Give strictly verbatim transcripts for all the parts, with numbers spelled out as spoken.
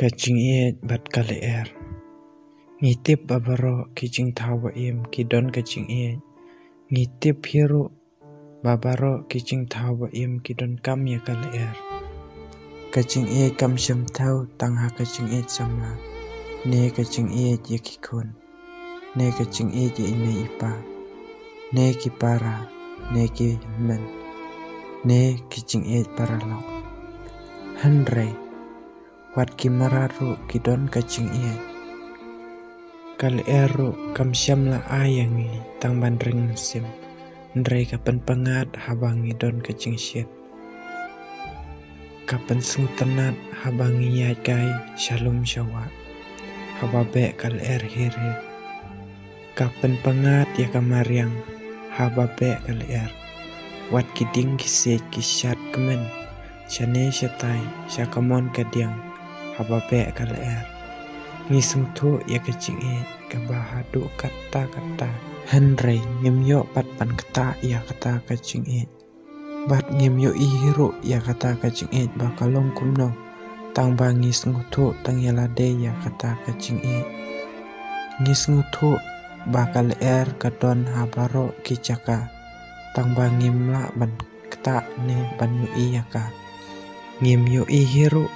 Ka jingïeit bad ka lyer. Ngi tip ba baroh ki jingthaw ba im ki don ka jingïeit. Ngi tip hi ruh ba baroh ki jingthaw ba im ki donkam ïa ka lyer. Ka jingïeit kam shym thew tang ha ka jingïeit samla, ne ka jingïeit ïa ki khun, ne ka jingïeit ïa i mei i pa, ne ki para, ne ki hynmen, ne ki jingïeit paralok. Hynrei wat ki mrad ruh ki don ka jingïeit. Ka lyer ruh kam shym la ai ïa ngi tang ban ring mynsiem, hynrei ka pynpyngngad haba ngi don ka jingshit. Ka pynsngewtynnad haba ngi ïaid kai sha lum sha wah, haba beh ka lyer hir hir. Ka pynpyngngad ïa ka mariang haba beh ka lyer. Wat ki dieng ki siej ki shad kmen shane shatai sha kamon ka diang haba beh ka lyer. Ngi sngewthuh ïa ka jingïeit kaba haduh katta katta, hynrei ngim ïoh pat ban ktah ïa kata ka jingïeit. Bad ngim ïohi hi ruh ïa kata ka jingïeit ba ka long kumno, tang ba ngi sngewthuh tang ïa lade ïa kata ka jingïeit. Ngi sngewthuh ba ka lyer ka don ha baroh ki jaka, tang ba ngim lah ban ktah ne ban ïohi ïa ka. Ngim ïohi hi ruh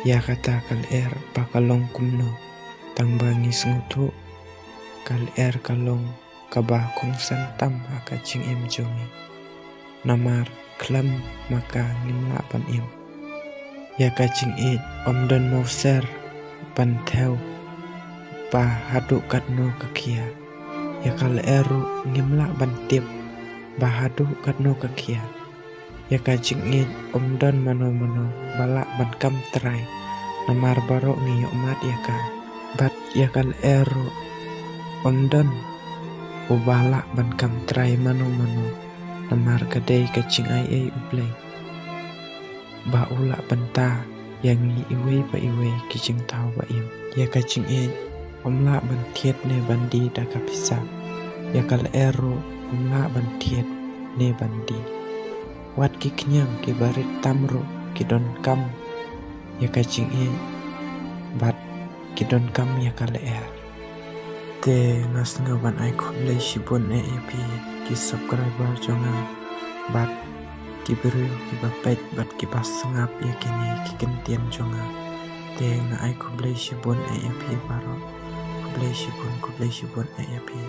ïa kata ka lyer ba ka long kumno, tang ba ngi sngewthuh ka lyer ka long kaba kongsan tam ha ka jingim jong ngi. Namar khlem ma ka ngim lah ban im. Ïa ka jingïeit ym don mawser ban thew ba haduh katno ka khia. Ïa ka lyer ruh ngim lah ban tip ba haduh katno ka khia. Ïa ka jingïeit ym don mano mano ba lah ban kam trai, namar baroh ngi ïohmad ïa ka. Bad ïa ka lyer ruh ym don uba lah ban kam trai mano mano, namar ka dei ka jingaiei U Blei ba u lah bynta ïa ngi iwei pa iwei ki jingthaw ba im. Ïa ka jingïeit ym lah ban thied ne ban die da ka pisa. Ïa ka lyer ruh ym lah ban thied ne ban die. Wat ki khñiang kiba rit tam ruh ki donkam ïa ka jingïeit bad ki donkam ïa ka lyer. Te nga sngew ban ai khublei shibun eh ïa phi ki subscriber jong nga bad ki briew kiba peit bad kiba sngap ïa kine ki kyntien jong nga. Te nga ai khublei shibun eh ïa phi baroh. Khublei shibun, khublei shibun eh ïa phi.